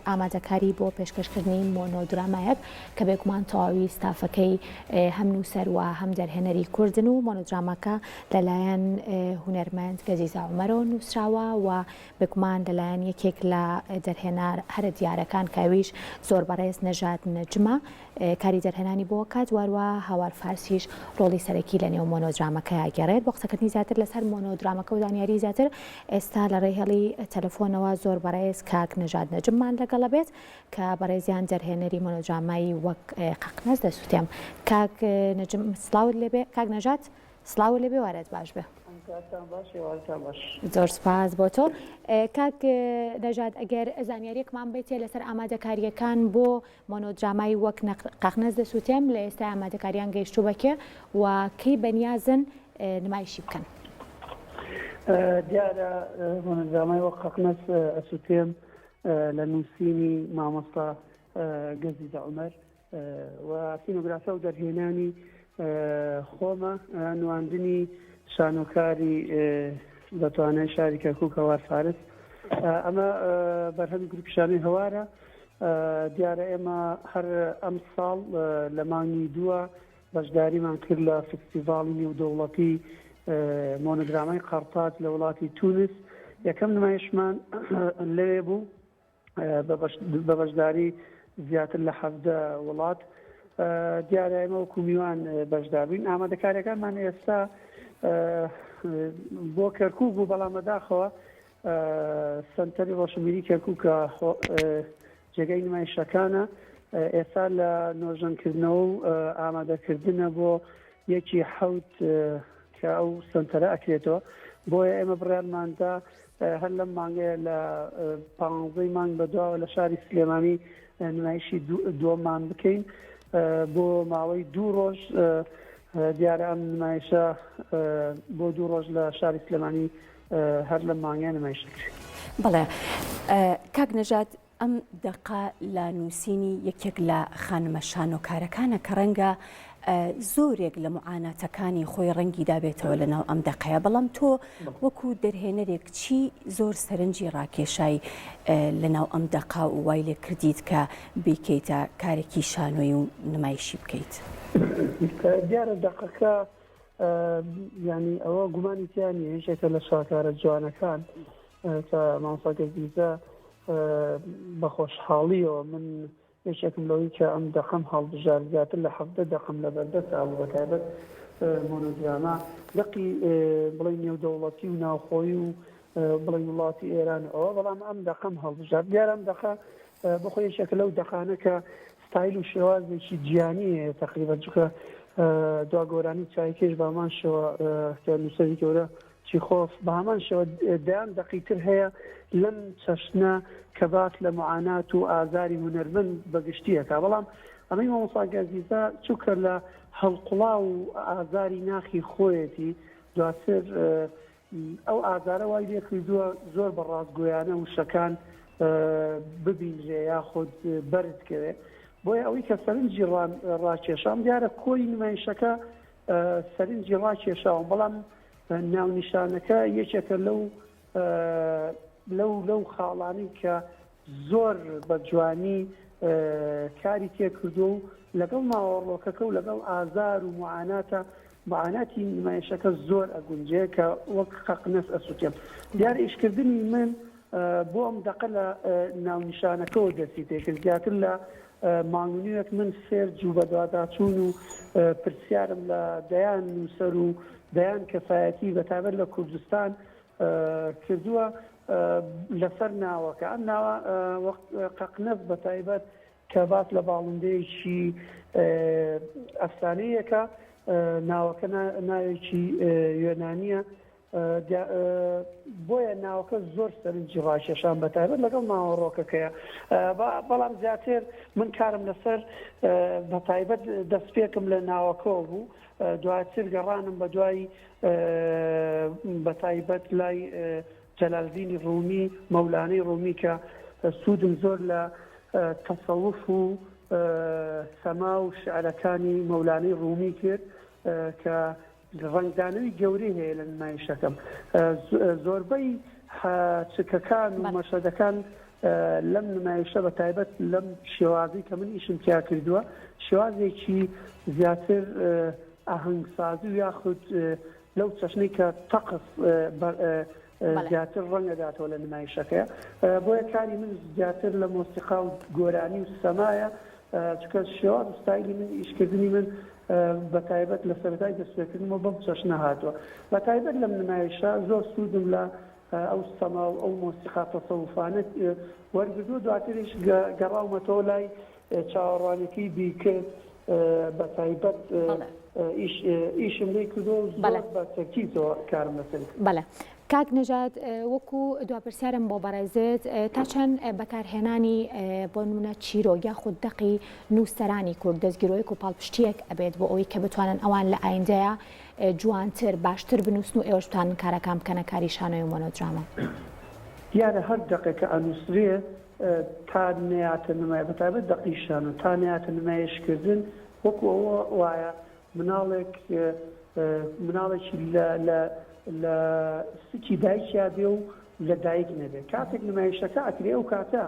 ئامادەکاری بۆ پێشکەشکردنی مۆنۆدرامایەک کە بێگومان تەواوی ستافەکەی هەم نووسەر و هەم دەرهێنەری کوردن و مۆنۆدراماکە لەلایەن هونەرمەند گەزیزە عومەرەوە نووسراوە و بێگومان لەلایەن یەکێک لە دەرهێنار هەرە دیارەکان کە ئەویش زۆر بەڕێز نەژاد نەجمە کاری دەرهێنانی بۆ کات واروا هاوار فارسیش ڕۆڵی سەرەکی لە نێو مۆنۆدرامەکەیا گێڕێت. بۆ قسەکردنی زیاتر لەسەر مۆنۆدرامەکە و زانیاری زیاتر ئێستا لە ڕێی هێڵی تەلەفۆنەوە زۆر بەڕێز کاک نەژاد نەجممان لەگەڵە بێت کە بەڕێزیان دەرهێنەری مۆنۆدرامای وەک قەقنەس دەسوتێم. کاک نەجم سڵاوت لێبێ کاک نەژاد سڵاوت لێبێ وارت باش بێ. کاتتان باش ئێوارەتان باش. زۆر سپاس بۆ تۆ کاک نەژاد ئەگەر زانیاریەکمان بیتێ لەسەر ئامادەکاریەکان بۆ مۆنۆدرامای وەک قەقنەس دەسوتێم لە ئێستای ئامادەکاریان گەیشتوو بە کێ و کەی بەنیازن نمایشی بکەن؟ دیارە مۆنۆدرامای وەک قەقنەس ئەسوتێم لە نووسینی مامۆستا گەزیزە عومەر و سینۆگرافیا و دەرهێنانی خۆمە، نواندنی شانۆکاری بەتوانای شاری کەرکوک هەوار فارس. ئەمە بەرهەمی گروپی شانۆی هەوارە. دیارە ئێمە هەر ئەم ساڵ لە مانگی دووە بەشداریمان کرد لە فستیڤاڵی نێودەوڵەتی مۆنۆدرامای قەرتاج لە وڵاتی تونس. یەکەم نمایشمان لەوێ بوو. بە بەشداری زیاتر لە 17 وڵات دیارە ئێمە وەکو میوان بەشدار بووین ئامادەکاریەکانمان ئێستا بۆ کەرکک بوو بەڵام بەداخەوە سنتەری ڕۆشنبیری کەرکک کە جێگەی نمایشەکانە ئێستا لە نۆژەنکردنەوە و ئامادەکردنە بۆ یەکی حەوت کە ئەو سنتەرە ئەکرێتەوە بۆیە ئێمە بڕیارماندا هەر لەم مانگەیە لە پانزەی مانگ بەدواوە لە شاری سلێمانی نمایشی دووەممان بکەین بۆ ماوەی دوو ڕۆژ دیارە ئەم نمایشە بۆ دوو ڕۆژ لە شاری سلێمانی هەر لەم مانگە نمایش دەکرێت. بەڵێ کاک نەژاد ئەم دەقە لە نووسینی یەکێک لە خانمە شانۆکارەکانە کە ڕەنگە زۆرێک لە معاناتەکانی خۆی ڕەنگی دابێتەوە لە ناو ئەم دەقەیە بەڵام تۆ وەکو دەرهێنەرێک چی زۆر سەرنجی ڕاکێشای لە ناو ئەم دەقا و وای لێ کردیت کە بیکەیتە کارێکی شانۆی و نمایشی بکەیت؟ دیارە دەقەکە ینی ئەوە گومانی تیا نیە یەکێکە لە شاکارە جوانەکان کە مامۆستا گەزیزە بە خۆشحاڵیەوە من یەکێکم لەوەی کە ئەم دەقەم هەڵبژارد زیاتر لە 17 دەقم لە بەردەستا بوو بە تایبەت مۆنۆدراما دەقی بڵێ نێودەوڵەتی و ناوخۆیی و بڵێ وڵاتی ئێران ئەوە بەڵام ئەم دەقەم هەڵبژارد دیارە ئەم دەقە بەخۆ یەکێکە لەو دەقانە کە ستایل و شێوازێکی جیانی هەیە تەقریبا چونکە دوا گۆرانی چایکێش بە هەمان شێوە کە نووسەری گەورە چیخۆف بە هەمان شێوە دەیان دەقی تر هەیە لەم چەشنە کە باس لە معانات و ئازاری هونەرمەند بە گشتی ئەکا بەڵام ئەمەی مامۆستا گەزیزە چونکە لە هەڵقوڵاو و ئازاری ناخی خۆیەتی دواتر ئەو ئازارە وای لێ کردووە زۆر بە ڕاستگۆیانە وشەکان ببینرێ یاخود بەرز کەوێ بۆیە ئەوەی کە سەرنجی ڕاکێشام دیارە کۆی نمایشەکە سەرنجی ڕاکێشاوم بەڵام ناونیشانەکە یەکێکە لەو لەو لەو خاڵانەی کە زۆر بە جوانی کاری تێکردووە و لەگەڵ ناوەڕۆکەکە و لەگەڵ ئازار و معاناتە معاناتی نمایشەکە زۆر ئەگونجێ کە وەک قەقنەس ئەسوتێم دیار ئیشکردنی من بۆ ئەم دەقە لە ناونیشانەکەەوە دەستی پێکرد زیاتر لە مانگ و نیوێک من search و بەدواداچوون و پرسیارم لە دەیان نووسەر و دەیان کەسایەتی بەتایبەت لە کوردستان کردووە لەسەر ناوەکە ئەم ناوە قەقنەس بە تایبەت کە باس لە باڵندەیەکی ئەفسانەیەکە ناوەکە ناوێکی یۆنانیە بۆیە ناوەکە زۆر سەرنجی ڕاکێشان بە تایبەت لەگەڵ ناوەڕۆکەکەیە بەڵام زیاتر من کارم لەسەر بە تایبەت دەستپێکم لە ناوەکەوە بوو دواتر گەڕانم بە دوای بە تایبەت لای جەلالدینی ڕومی مەولانەی ڕومی کە سوودم زۆر لە تەسەوف و سەما و شعرەکانی مەولانەی ڕومی کرد کە ڕەنگدانەوەی گەورەی هەیە لە نمایشەکەم. زۆربەی چکەکان و مەشهەدەکان. لەم نمایشە بە تایبەت لەم شێوازەی کە من ئیشم تیا کردووە شێوازێکی زیاتر ئاهەنگسازی و یاخود لەو چەشنەی کە تەقس زیاتر ڕەنگەداتەوە لە نمایشەکەیە بۆیە کاری من زیاتر لە مۆسیقا و گۆرانی و سەمایە چونکە شێواز و ستایلی من ئیشکردنی من بە تایبەت لە سەرەتای دەستپێکردنمەوە بەم چەشنە هاتووە بە تایبەت لەم نمایشە زۆر سوودم لە ئەو سەما و ئەو مۆسیقا تەسەوفانە وەرگرتووە دواتریش گەڕاومەتەوە لای چاوەڕوانیەکەی بیکرد بە تایبەت ئیشم لێی کردووە و زۆر بە تەرکیزەوە کارم لەسەری کردووە. بەڵێ کاک نەژاد وەکو دوا پرسیارم بۆ بەڕێزت تا چەند بەکارهێنانی بۆ نمونە چیرۆک یاخود دەقی نووسەرانی کورد دەستگیرۆیەک و پاڵپشتیەک ئەبێت بۆ ئەوەی کە بتوانن ئەوان لە ئایندەیە جوانتر باشتر بنووسن و ئێوەش بتوانن کارەکان بکەنە کاری شانۆی و مۆنۆدراما؟ دیارە هەر دەقێک کە ئەنووسرێ تا نەیاتە نمای بە تایبەت دەقی شانۆ تا نەیاتە نمایشکردن وەکو ئەوە وایە مناڵێک مناڵێکی لە لە لە سکی دایکیا بێ و لە دایک نەبێ کاتێک نمایشەکە ئەکرێ ئەو کاتە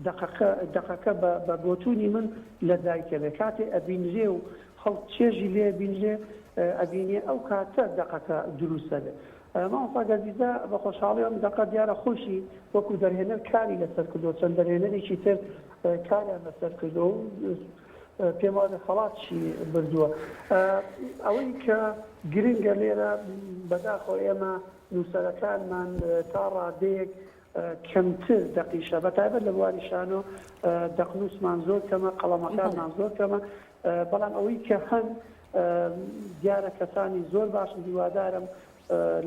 دەقەکە دەقەکە بە بە بۆچوونی من لە دایکە بێ کاتێ ئەبینرێ و خەڵک چێژی لێ بینرێ ئەبینێ ئەو کاتە دەقەکە دروستە بێ مامۆستا گەزیزە بە خۆشحاڵی ئەم دەقە دیارە خۆشی وەکو دەرهێنەر کاری لەسەر کردووە چەند دەرهێنەرێکی تر کاریان لەسەر کردووە و پێم وابێ خەڵاتشی بردووە. ئەوەی کە گرنگە لێرە بەداخەوە ئێمە نووسەرەکانمان تا ڕادەیەک کەمتر دەقیشە بە تایبەت لە بواری شانۆ دەقنووسمان زۆر کەمە قەڵەمەکانمان زۆر کەمە بەڵام ئەوەی کە هەن دیارە کەسانی زۆر باشن هیوادارم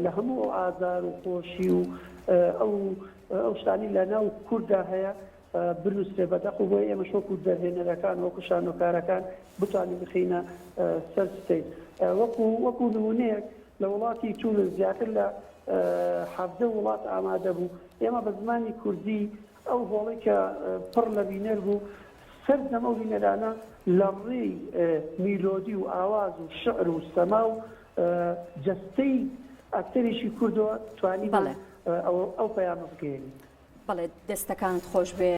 لە هەموو ئەو ئازار و خۆشی و ئەو ئەو شتانی لە ناو کورددا هەیە بنووسرێ بە دەق و بۆیە ئێمەش وەکو دەرهێنەرەکان وەکو شانۆکارەکان بتوانین بخەینە سەر stage وەکو وەکو نمونەیەک لە وڵاتی تونس زیاتر لە 17 وڵات ئامادە بوو ئێمە بە زمانی کوردی ئەو هۆڵەی کە پڕ لە بینەر بوو سەرجەم ئەو بینەرانە لە ڕێی میلۆدی و ئاواز و شعر و سەما و جەستەی ئەکتەرێکی کوردەوە توانیمان ئەو پەیامە بگەیەنین. بەڵێ دەستەکانت خۆش بێ.